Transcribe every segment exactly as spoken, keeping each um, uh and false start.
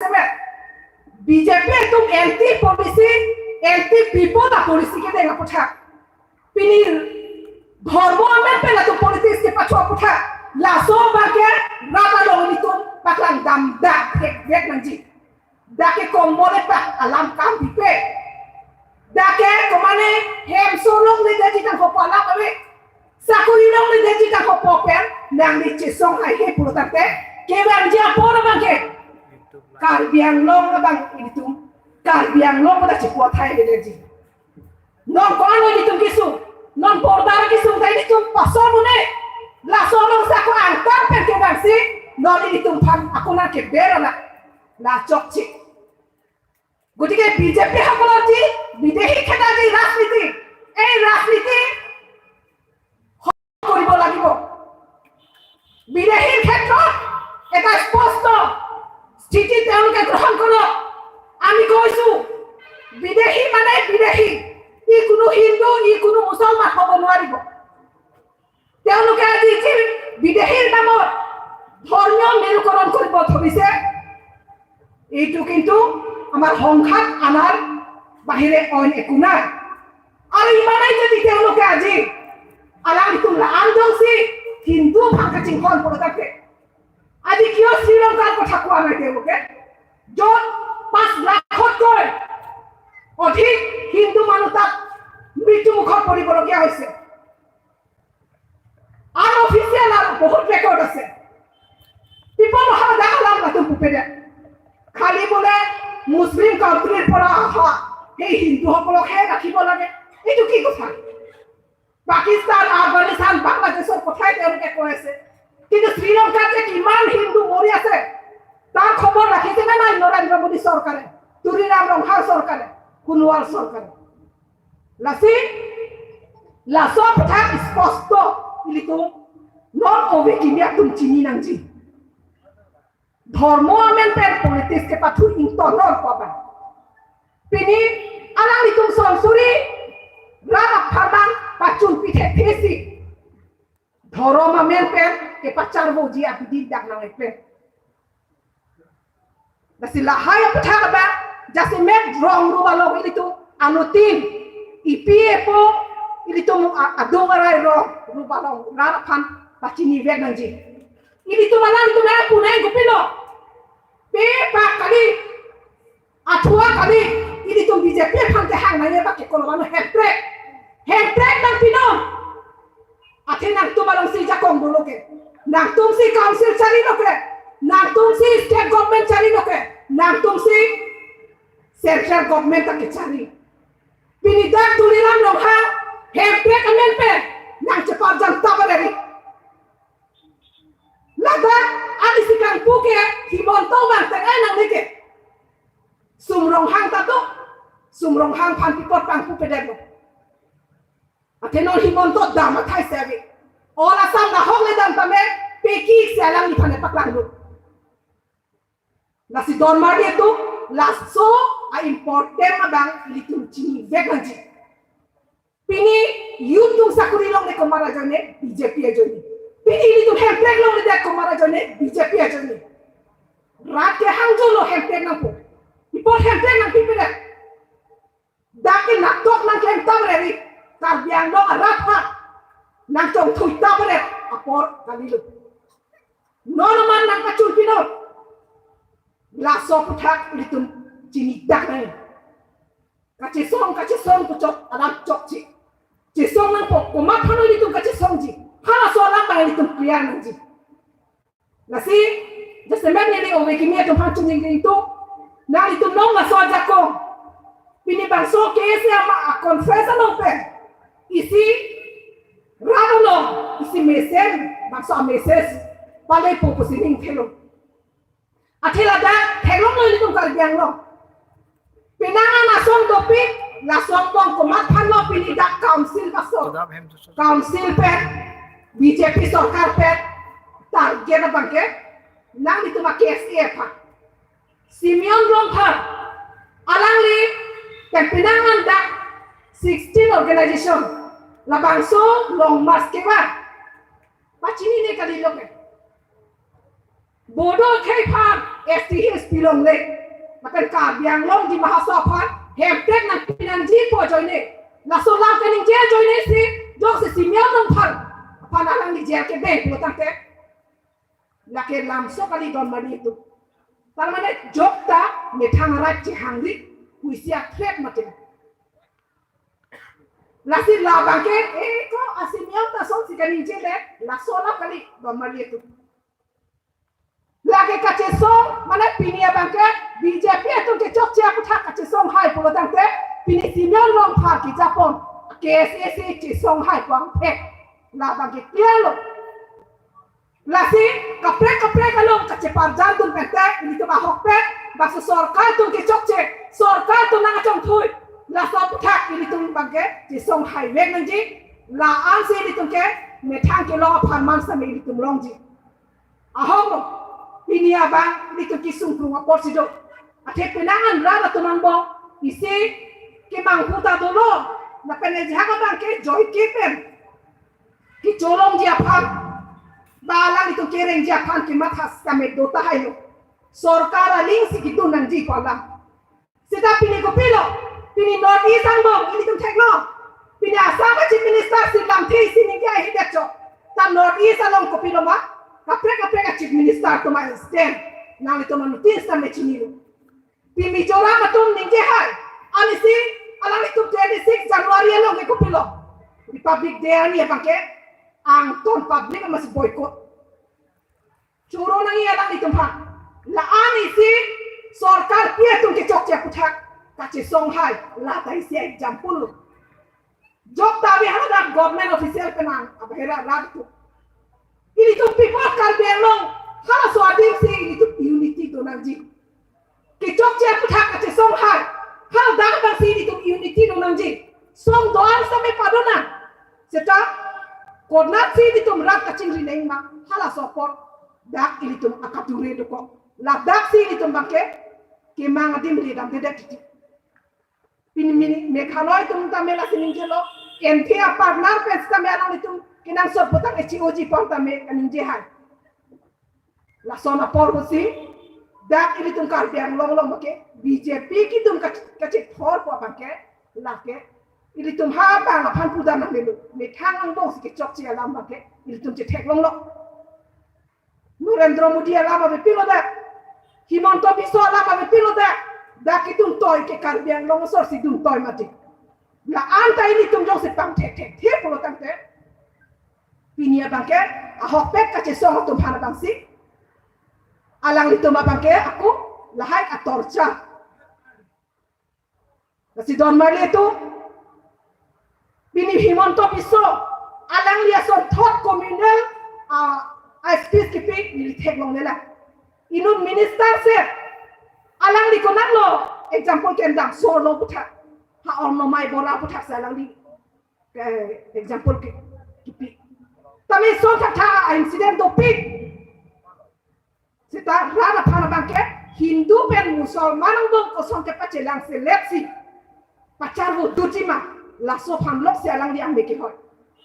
semet. B J P atum anti policy, anti people a policy kedeng aputhak. Pini dhormo amen pen latum politics kepathu aputhak. Laso abangke rat along ilitum paklang damdak thekvek nangji. Dak ke kombole pak alam kam bipe. Dak ke komane hem solong le daji tang kopo alam ave. Sakuri long le daji tang kopo pen nangli chesong haihe pulo tangte kevangji apor abangke Karbi Anglong abang ilitum, Karbi Anglong pada chipu athai le daji. Non ko-an lo ilitum kesung, non border kesung ta ilitum pasom un-e. Laso along sa ko angtan pen kevangsi non ilitum aphan akuna keber la, la chokche. গতিকে B J P সকলৰ যি বিদেশী খেদা যি ৰাজনীতি, এই ৰাজনীতি কৰিব লাগিব। বিদেশীৰ ক্ষেত্ৰত এটা স্পষ্ট স্থিতি তেওঁলোকে গ্ৰহণ কৰক। আমি কৈছো, বিদেশী মানে বিদেশী, ই কোনো হিন্দু, ই কোনো মুছলমান হ'ব নোৱাৰিব। তেওঁলোকে আজি যি বিদেশীৰ নামত ধৰ্মীয় মেৰুকৰণ কৰিব ধৰিছে, এইটো কিন্তু আমাৰ সংঘাত অনাৰ বাহিৰে অইন একো নাই। আৰু ইমানেই যদি তেওঁলোকে আজি alanglitum la-an jongsi Hindu aphan kachinghon pulo tangte, আজি কিয় শ্ৰীলংকাৰ কথা কোৱা নাই তেওঁলোকে? য'ত পাঁচ লাখতকৈ অধিক হিন্দু মানুহ তাত মৃত্যুমুখত পৰিবলগীয়া হৈছে। Unofficial আৰু বহুত ৰেকৰ্ড আছে। People অহা ডাঙৰ লাভ নাতো পুপেৰে। খালি বোলে মুছলিম কাণ্ট্ৰিৰ পৰা অহা সেই হিন্দুসকলকহে ৰাখিব লাগে, এইটো কি কথা? পাকিস্তান, আফগানিস্তান, বাংলাদেশৰ কথাই তেওঁলোকে কৈ আছে, কিন্তু শ্ৰীলংকাত যে কিমান হিন্দু মৰি আছে তাৰ খবৰ ৰাখিছেনে নাই নৰেন্দ্ৰ মোদী চৰকাৰে, তুলিৰাম ৰংহাং চৰকাৰে, সোণোৱাল চৰকাৰে? Lasi, laso aputhak স্পষ্ট ilitum non ove kimi atum chini nangji. Dhormo amen pen politics kepathu ingtonor ko abang. Pini alanglitum sonsuri rat apharman pachun pithe thesi. Dhorom amen pen kepacharvoji abidi dak nang pen. Lasi lahai aputhak abang jasemet rong rup along ilitum anuttin ipi epo ilitum a-, adung arai rong rup along rat aphan pachinivek nangji. Ilitum alanglitum apunai kopilo. Pe pa kali, athua kali, ilitum B J P aphan kehang nangji abang ke kolono hemprek. Hemprek nangpinon. Athe nangtum alongsi jakong dolo ke. Nangtumsi council charilo ke. Nangtumsi state government charilo ke. Nangtumsi central government ta kechari. Pini dak Tuliram Ronghang hemprek amen pen nangcheparjang ta bareri. Ladak ani si kangpu ke Himanta abang tengai nangne ke. Sum Ronghang ta do. Sum Ronghang aphan pi apot kangpupedetlo. Athe non Himanta dam athai si ave. All Assam nahok le dam tame peki si alangliphan paklang lo. Lasi don mari atum laso a-important abang ilitum chinivek nangji. Pini youth atum sakuri longle komat ajoine, B J P ajoine. Pini ilitum hemprek longledet komat ajoine, B J P ajoine. Rat kehang jolo hemprek nangpo. Pi apot hemprek nangpipedet? Dak ke natok nangklem ta bareri, Karbi Anglong arat ha nangchongthui ta baret apor kalilo. Non aman nangpachunpinon. Laso aputhak ilitum chinidak nang. Kachesong, kachesong puchot alam chokche. Chesong nangpo, komat aphan ilitum kachesongji. Halaso alam abang ilitum clear nangji. Lasi, jasemet neli ove kimi atum aphan chunjingjing tu, nanglitum non laso ajakong. Pini bangso ke isi ama a-conference along pen. Isi rat along, isi mesen, bangso a-message palepo pusi ning thelo. Athe ladak theklonglo ilitum Karbi Anglong. Penang an asong dopik, laso angbong komat aphanlo pini dak council baso. Council pen, B J P sorkar pen, target abang ke, nanglitum a-K S A aphan. Simeon Rongphar, alangli, pen penang an dak sixteen organization, labangso long march kevan. Pachinine kalilo ke. Bodo akhei aphan S T Hills pilongle. Lapen Karbi Anglong Dima Hasao aphan hemprek nangpi nangji pu ajoine. Laso alam kaningje ajoine si, jongsi Simeon Rongphar aphan alangli jail kebeng pulo tangte, lake lamso kali Don Marli atum. Tar mane jokta methang arat chehangri pusi a-threat mati. Lasi labangke, eh, ko a-Simeon ta asonsi kaningje le, laso alam kali Don Marli atum. Lake kachesong, mane pini abangke B J P atum kechokche aputhak kachesong hai pulo tangte, pini Simeon Rongphar kejapon, K S A C chesong hai puang phe. Labangke clear lo. Lasi kaprek kaprek along kacheparjan dun pente, ilitum ahokpet, bangso sorkar atum kechokche, sorkar atum nangkachongthui, laso aputhak ilitum abangke chesong hai vek nangji, la-ansi ilitum ke methang kelong apharman sitame ilitum longji. Ahok lo, pini abang ilitum kesung krung apotsi do. Athe penang an rat atum angbong isi kemanghu ta dolo, lapen ejak abangke joike pen kecholongji aphan, ba alanglitum kerengji aphan kematha sitame do tahai lo. Sorkar alingsi kedun nangji pu alam. Seta pini kopilo, pini North East angbong ilitum theklo. Pini Assam a-Chief Minister si lamthe isi ningje ahi det chot. Ta North East along kopilo ma, kaprek kaprek a-Chief Minister atum a-stand, nanglitum anutin sitame chinilo. Pini Mizoram atum ningje hai, anisi alanglitum twenty-six January along ke kopilo, Republic Day arni abangke angton public amatsi boycott. Choro nangji alanglitum aphan. La-ansi sorkar pi atum kechokche aputhak kachesong hai, la ta isi example lo. Jokta ave haladak government official pen an, abahera rat atum. Ilitum people Karbi Anglong halaso adingsi ilitum unity do nangji. Kechokche aputhak kachesong hai, haladak abangsi ilitum unity do nangji. Song do-an sitame pado nang. Seta konatsi ilitum rat kachingri nangma, halaso apor dak ilitum akadure dokok. Ladaksi ilitum abangke kemang adim le damdedet titi. Pini mini Meghalaya atum tame lasi ningjelo, M P a-partner pen sitame alanglitum kenangsot putang H O G pon tame kaningje hai. Lason apor pusi, dak ilitum Karbi Anglong along abangke B J P kedun kach-, kachethor pu abangke, lake ilitum ha abang aphan pudam nangnelo. Methang angbongsi kechokche alam abangke ilitum chetheklonglo. Narendra Modi alam avepinlo dak. Himanta Biswa alam avepinlo dak. Dak itum toi ke Karbi Anglong asor si dun toi mati. La-an ta ilitum jongsi pangthekthekthe pulo tangte, pini abangke ahokpet kachesong atum aphan abangsi, alanglitum abangke ako lahai a-torture. Lasi Don Marli atum, pini Himanta Biswa alangli asonthot communal, ah, a-speech kipi neli theklongle lang. Inut minister si alangli konatlo example kendam, Sorlo aputhak, ha Ornomai Bora aputhak si alangli, eh, example ki-, kipi. Tame son thakthak a-incident dopik. Seta rat aphan abangke Hindu pen Musalman angbong koson kepachelangselet si pachar vo duji ma, laso aphan loksi alangli ame kehoi.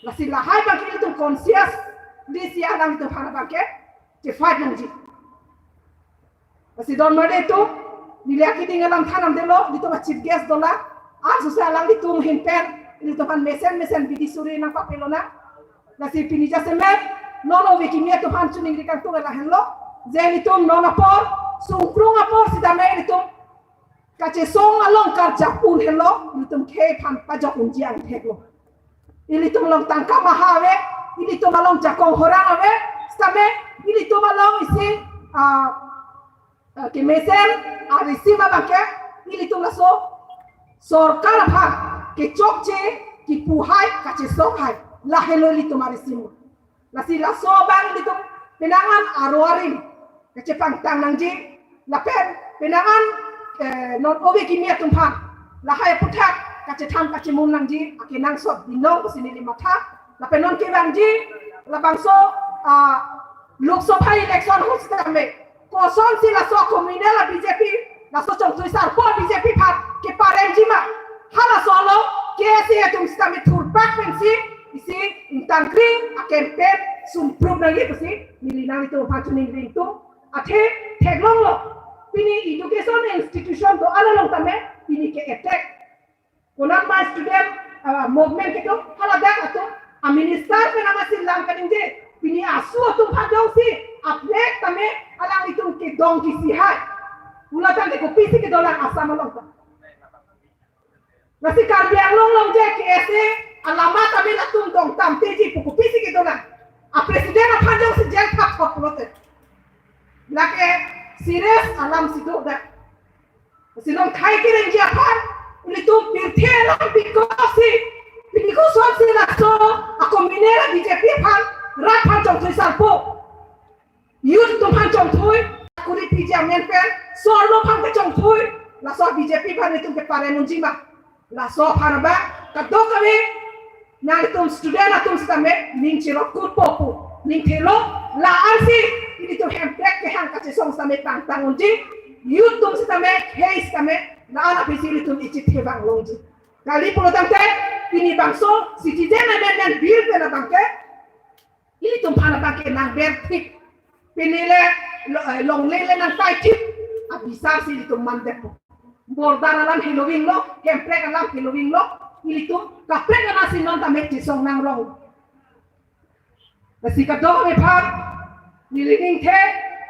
Lasi lahai abangke ilitum conscious, lasi alanglitum aphan abangke chefight nangji. Lasi Don Marli atum, neli akiding alam than damdelo, ilitum a-chief guest dolang, ansose alanglitum ahin pen ilitum aphan mesen mesen bidi suri nangpapelo nang. Lasi pini jasemet, non ove kimi atum aphan choningri kangtung lahenlo, je ilitum non apor, sungkrung apor sitame ilitum kachesong along karjap un henlo, ilitum khei aphan pajok unji angtheklo. Ilitum along tangka maha ave, ilitum along jakong horang ave, sitame ilitum along isi, ah, ah, kemesen, ah, risim abangke, ilitum laso sorkar aphan kechokche, kipu hai, kachesong hai, lahelo ilitum arisim. Lasi laso abang ilitum penang an aro arim kachepangtang nangji, lapen penang an, eh, non ove kimi atum aphan lahai aputhak kachethan kachemum nangji akenangsot binong pusi neli matha, lapen non kevangji labangso, ah, Lok Sabha election ahut sitame kosonsi laso communal a-B J P, laso chongthui sarpo a-B J P aphan keparemji ma, halaso along K S A atum sitame thurpak pensi isi ingtangkring a-campaign sumprup nangji pusi neli nanglitum aphan choningri ingtung. Athe theklonglo, pini education institution do-an along tame pini ke-attack. Konat ma student, ah, movement kedo haladak atum, a minister pen ama si lam kaningje, pini ASU atum aphan jongsi a-flag tame alanglitum kedong kisi hai. Pulo tangte kopisi kedolang Assam along tame. Lasi Karbi Anglong along je K S A alama tame latum dongtam teji pu kopisi kedolang. A president aphan jongsi jail thap thap pulote, lake serious alam si do dak. Lasi nonkhai kerengji aphan ilitum pirthe alam bikoksi, bikosonsi laso ako miner B J P aphan, rat aphan chongthui sarpo. Youth atum aphan chongthui, kuri piji amen pen, sorlo aphan kechongthui, laso B J P aphan itum keparen unji ma. Laso aphan abang, kadokave, nangtum student atum sitame, ning chirok kurpo pu, ning thelo, la-ansi, ilitum hemprek kehang kachesong sitame pangtang unji, youth atum sitame, khei sitame, la-an aphi si ilitum ichit thevang longji. Kali pulo tangte, pini bangso, Citizen Amendment Bill pen abang ke, ilitum aphan abang ke nang ber thik. Pini le lo-, eh, longle le nang tai thik. Abisar si ilitum mandet po. Border alam heloving lo, hemprek alam heloving lo. Ilitum kaprek alam si non tame chesong nangrong. Lasi kadokave aphan, neli ningthe,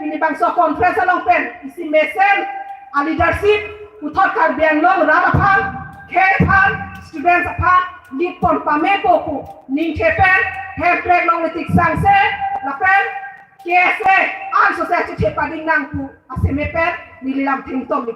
pini bangso conference along pen, isi mesen, a leadership, puthot Karbi Anglong rat aphan, khei aphan, students aphan, lipon pamepo pu, ningthe pen, hemprek longle tik sangse, lapen, K S A, an sose achithe pading nang pu, aseme pen, neli lam thengtom ni.